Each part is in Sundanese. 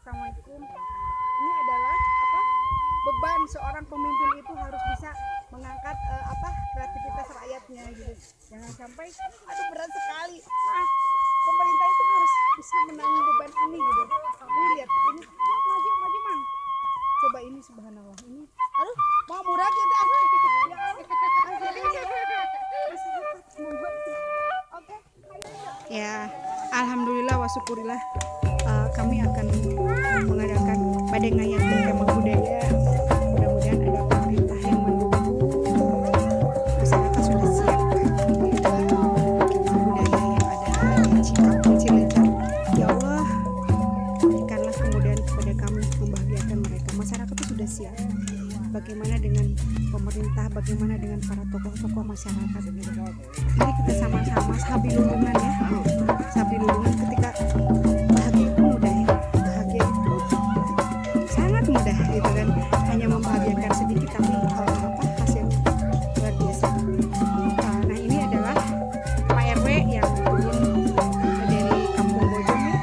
Assalamualaikum. Ini adalah apa, beban seorang pemimpin itu harus bisa mengangkat apa, kreativitas rakyatnya gitu. Jangan sampai, aduh, berat sekali. Nah, pemerintah itu harus bisa menanggung beban ini gitu. Ini lihat ini, ya, maju maju, Mang. Coba ini, subhanallah, ini, aduh, mau murah gitu, ah. Ya Allah. Oke ya, alhamdulillah wa syukurillah, kami akan mengadakan pada ngayakeun kemah budaya. Mudah-mudahan ada pemerintah yang mendukung. Masyarakat sudah siap kemah budaya yang ada di Kampung Cileunca. Ya Allah, berikanlah kemudahan kepada kami membahagiakan mereka. Masyarakat itu sudah siap. Bagaimana dengan pemerintah, bagaimana dengan para tokoh-tokoh masyarakat? Mari kita sama-sama sabilulungan ya, sabilulungan. Ketika bahagia itu mudah ya, bahagia itu sangat mudah gitu kan, hanya membahagiakan sedikit tapi apa, hasilnya luar biasa. Nah, ini adalah Pak RW yang turun dari Kampung Bojong ya,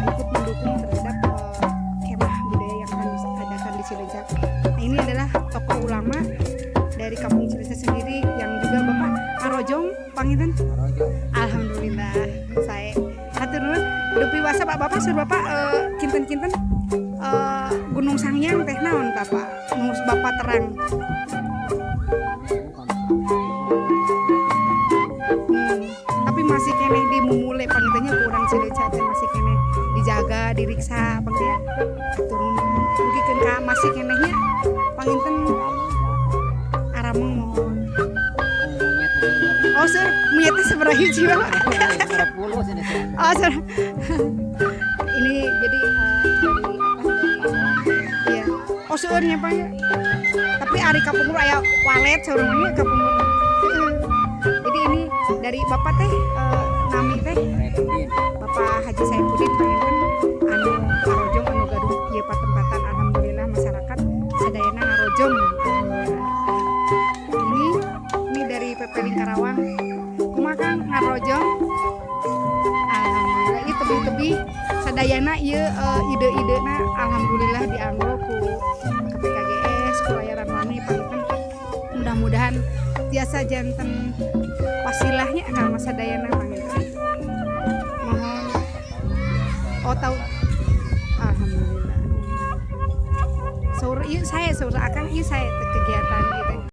ikut mendukung terhadap kemah budaya yang akan diadakan di Cileunca. Nah, ini adalah tokoh ulama dari Kampung Cileunca sendiri yang juga Bapak Arojong panginten. Alhamdulillah, saya hatur nuhun. Dupi wasa Pak, Bapak sur Bapak kinten-kinten Gunung Sanghyang teh naon tah, Pak? Nu Bapak terang. Tapi masih keneh dimumule panginten nya, kurang Cileunca teh masih keneh dijaga, diriksa panginten. Turun dugikeun ka masih keneh nya panginten, arameng, mohon. Oh, sir, monyetnya sabaraha hiji, Bapak? Oh, sir. Ini jadi dari apa? Iya. Oh, seueurnya, Pak, ya. Tapi ari kapungkur aya walet saur nya kapungkur. Jadi ini dari Bapak teh nami teh Bapak Haji Saifuddin panginten, anu ngarojong, anu gaduh ieu patempatan. Alhamdulillah, masyarakat sadayana ngarojong. Ini dari Pepeling Karawang. Kumaha, Kang, ngarojong? Alhamdulillah, ieu tebih-tebih sadayana ieu ide-idena alhamdulillah dianggo ku KPKGS, ku Layaran Wani panginten. Mudah-mudahan tiasa janten wasilahnya ka sadayana panginten. Mohon. Oh, tahu. Alhamdulillah. Saur ieu saya, saur akang ieu saya teh kegiatan gitu.